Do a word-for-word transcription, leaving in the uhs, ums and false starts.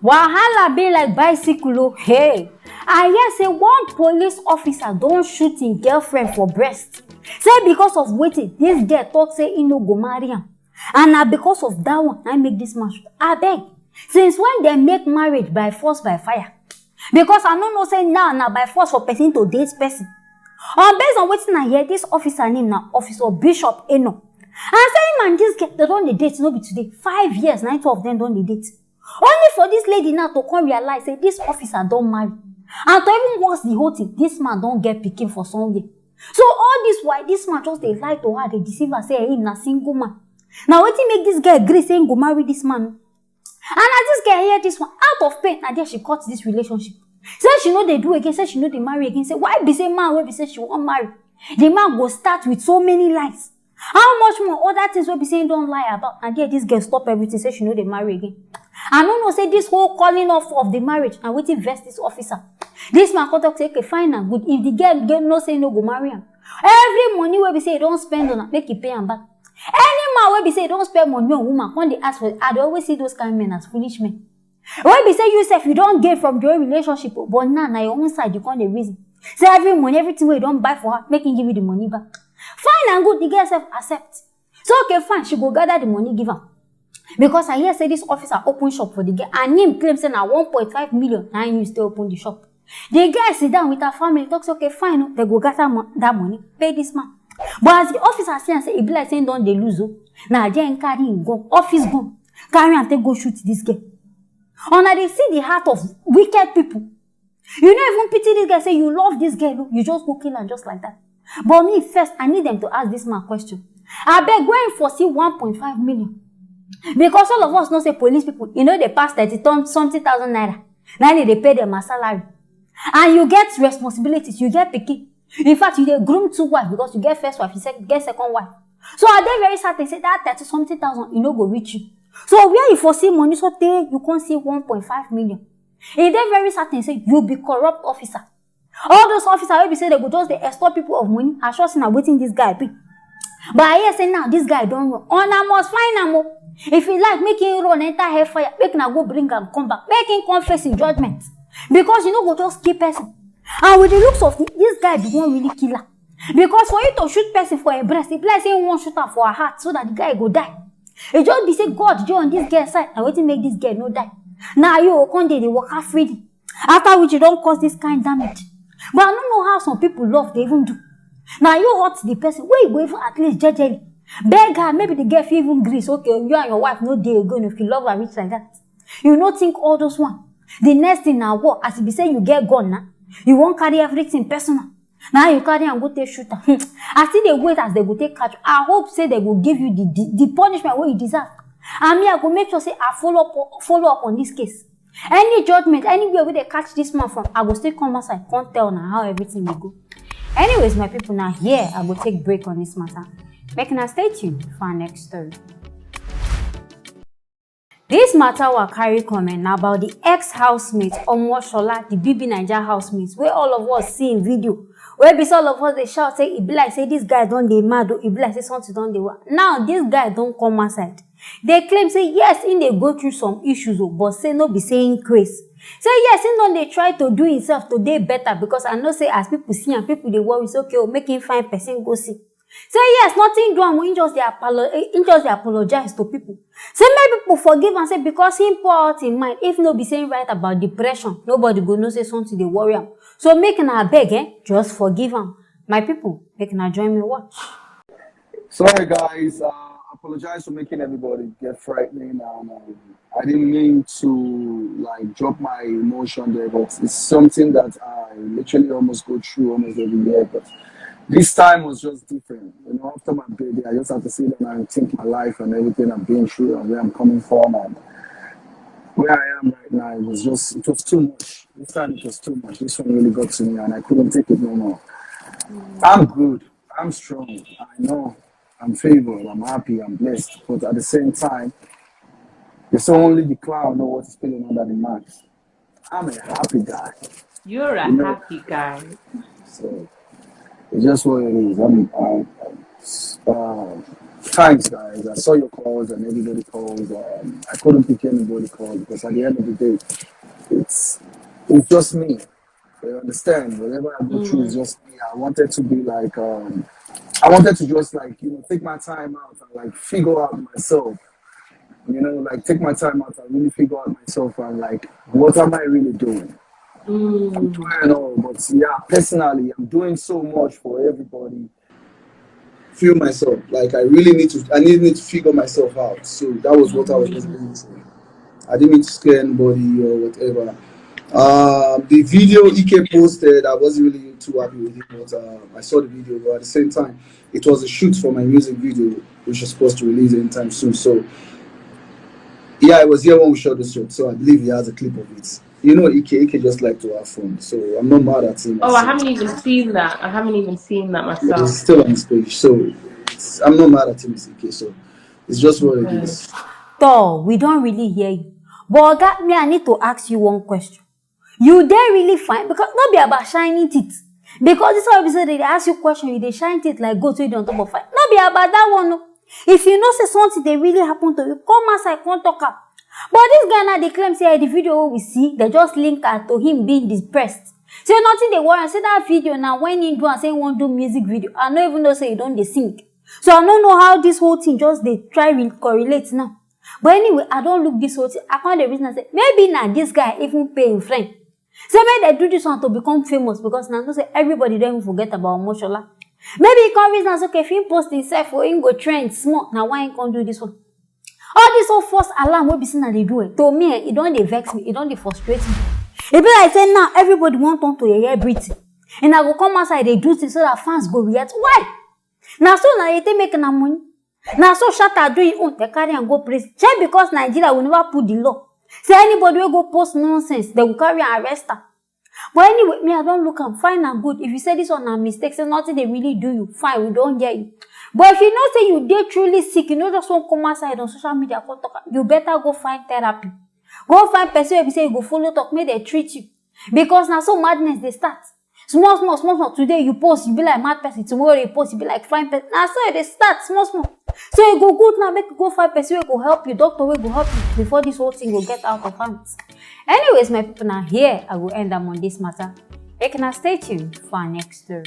Wahala be like bicycle o. Hey, I hear say one police officer don shoot him girlfriend for breast. Say because of wetin this girl talk say he no go marry am, and na because of that one na make this man shoot. Abeg, since when dem make marriage by force by fire? Because I no know say now na by force for person to date person. On based on wetin I hear, this officer name na Officer Bishop Eno. And say him and this girl, they don dey date, no be today. Five years, na two of them don dey date. Only for this lady now to come realize say this officer don marry. And to even worse the whole thing, this man don get pikin for somewhere. So all this while, this man just dey lie to her, dey deceive her, say him na single man. Na wetin make this girl gree say him go marry this man? And as this girl hear this one, out of pain, na there she cut this relationship. Say she no dey do again, say she no dey marry again. Say why be say man wey be say she wan marry, the man go start with so many lies. How much more other things wey be say he don lie about, and there this girl stop everything, say she no dey marry again. I no know say this whole calling off of the marriage and wetin vex this officer. This man come talk say, okay, fine and good. If the girl get no say no go marry am, every money wey be say he don spend on am, make he pay am back. Any man wey be say he don spend money on woman, come dey ask for, I dey always see those kind men as foolish men. Wey be say you sef you don gain from the whole relationship, but now na your own side you come dey reason. Say every money, everything wey you don buy for her, make him give you the money back. Fine and good, the girl sef accept. So okay, fine, she go gather the money give am. Because I hear say this officer open shop for the girl, and him claim say na one point five million na him use take open the shop. The girl sit down with her family, talk say okay, fine, oh, they go gather mo- that money, pay this man. But as the officer see am say e be like say him don dey lose o, na there him carry him gun, office gun, carry am take go shoot this girl. Una dey see the heart of wicked people. You no even pity this girl, say you love this girl o, you just go kill am just like that. But me first, I need them to ask this man question. Abeg, when he for see one point five million? Because all of us know say police people, you know, they pass thirty ton- something thousand naira. Na they dey pay them as salary. And you get responsibilities, you get pikin. In fact, you dey groom two wife because you get first wife, you sec- get second wife. So I dey very certain say that thirty something thousand, e no go reach you. So where you for see money so tey you come see one point five million? E dey very certain say you be corrupt officer. All those officers wey be say they go just dey extort people of money, I sure say na wetin this guy be. But I hear say now this guy don run. Una must find am o. If he like, make him run enter hellfire, make una go bring am come back, make him come face him judgment. Because you no go just kill person. And with the looks of it, this guy be one really killer. Because for you to shoot person for a breast, e be like say you wan shoot am for her heart so that the guy go die. E just be say God dey on this girl side, na wetin make this girl no die. Now you go come dey dey waka freely. After which you don cause this kind damage. But I no know how some people love dey even do. Na you hurt the person wey you go even at least jejely beg her, maybe the girl fit even gree say okay, you and your wife no dey again, if you love her reach like that. You no think all those one. The next thing na war, as e be say you get gun na, you wan carry everything personal. Na you carry am go take shoot am. Hmm. I still dey wait as they go take catch you. I hope say they go give you the, the, the punishment wey you deserve. And me, I go make sure say I follow up, follow up on this case. Any judgment, anywhere wey they catch this man from, I go still come outside, come tell una how everything dey go. Anyways, my people, now here I go take break on this matter. Make una stay tuned for our next story. This matter wa carry comment na about the ex-housemate Omoshola, the B B Naija housemate, wey all of us see in video. Wey be say all of us dey shout say e be like say this guy don dey mad o, e be like say something don dey wa. Now this guy don come outside. Dey claim say yes, he dey go through some issues o, but say no be say him craze. Say yes, he don dey try to do himself to dey better, because I know say as people see am, people dey worry say okay o, make him find person go see. Say yes, nothing do am, he just dey apolo- he just dey apologize to people. Say make people forgive am, say because him pour out him mind, if no be say him write about depression, nobody go know say something dey worry am. So make una abeg, eh, just forgive am. My people, make una join me watch. Sorry, guys. Uh, apologize for making everybody get frightening. Um, um, I didn't mean to like drop my emotion there, but it's something that I literally almost go through almost every year. But this time was just different. You know, after my baby, I just had to sit down and think my life and everything I've been through and where I'm coming from and where I am right now. It was just, it was too much. This time it was too much. This one really got to me, and I couldn't take it no more. I'm good. I'm strong. I know. I'm favored. I'm happy. I'm blessed. But at the same time, it's only the clown know what is spilling under the mat. I'm a happy guy. You're a You know, happy guy. So it's just what it is. I'm, I'm, Um, thanks, guys. I saw your calls and everybody calls. Um, I couldn't pick anybody calls because at the end of the day, it's it's just me. You understand? Whatever I go through is just me. I wanted to be like, um, I wanted to just like you know take my time out and like figure out myself. You know, like take my time out and really figure out myself and like what am I really doing? I'm trying all, but yeah, personally, I'm doing so much for everybody. Feel myself like I really need to. I need, need to figure myself out. So that was what I was just going to say. I didn't mean to scare anybody or whatever. Um, the video E K posted, I wasn't really too happy with it, but uh, I saw the video. But at the same time, it was a shoot for my music video, which is supposed to release anytime soon. So yeah, I was here when we shot the shoot, so I believe he has a clip of it. You know, E K, E K just like to have fun, so I'm not mad at him. Oh, I haven't even seen that. I haven't even seen that It's myself. Still on his page, so it's, I'm not mad at him. It's E K, so it's just what it is. Tor, we don really hear you. But oga, me, I need to ask you one question. You dey really fine? Because no be about shining teeth. Because this one be say they dey ask you question, you dey shine teeth like goat wey dey on top of fire. No be about that one, no. If you know say something dey really happen to you, come outside, come talk am. But this guy now dey claim say the video wey we see, they just link am to him being depressed. Say nothing dey worry am. Say that video na when he do am, say he wan do music video. I no even know say he don dey sing. So I no know how this whole thing just dey try re- correlate now. But anyway, I don look this whole thing. I come dey reason am say maybe na this guy even pay him friend. Say make dem do this one to become famous because na know say everybody don even forget about Omoshola. Maybe he come reason am say okay, if he post himself, oh, he go trend small. Na why he come do this one. All this whole false alarm wey be say na dey do eh, to me eh, e don dey vex me, e don dey frustrate me. E be like say now everybody wan turn to yeye everything. And I go come outside dey do things so that fans go react. Why? Na so na dey take make na money. Na so Shatta do him own, they carry am go prison. Just because Nigeria will never put the law. Say anybody wey go post nonsense, they will carry and arrest am. But anyway, me, I don look am fine and good. If you say this one na mistake, say nothing dey really do you, fine, we don hear you. But if you know say you dey truly sick, you no just wan come outside on social media come talk am, you better go find therapy. Go find person wey be say you go follow talk, make dem treat you. Because na so madness dey start. Small, small, small, small. Today you post, you be like mad person. Tomorrow you post, you be like fine person. Na so e dey start, small, small. So e go good now, make you go find person wey go help you, doctor wey go help you before this whole thing go get out of hand. Anyways, my people, na here I go end am on this matter. Make una stay tuned for our next story.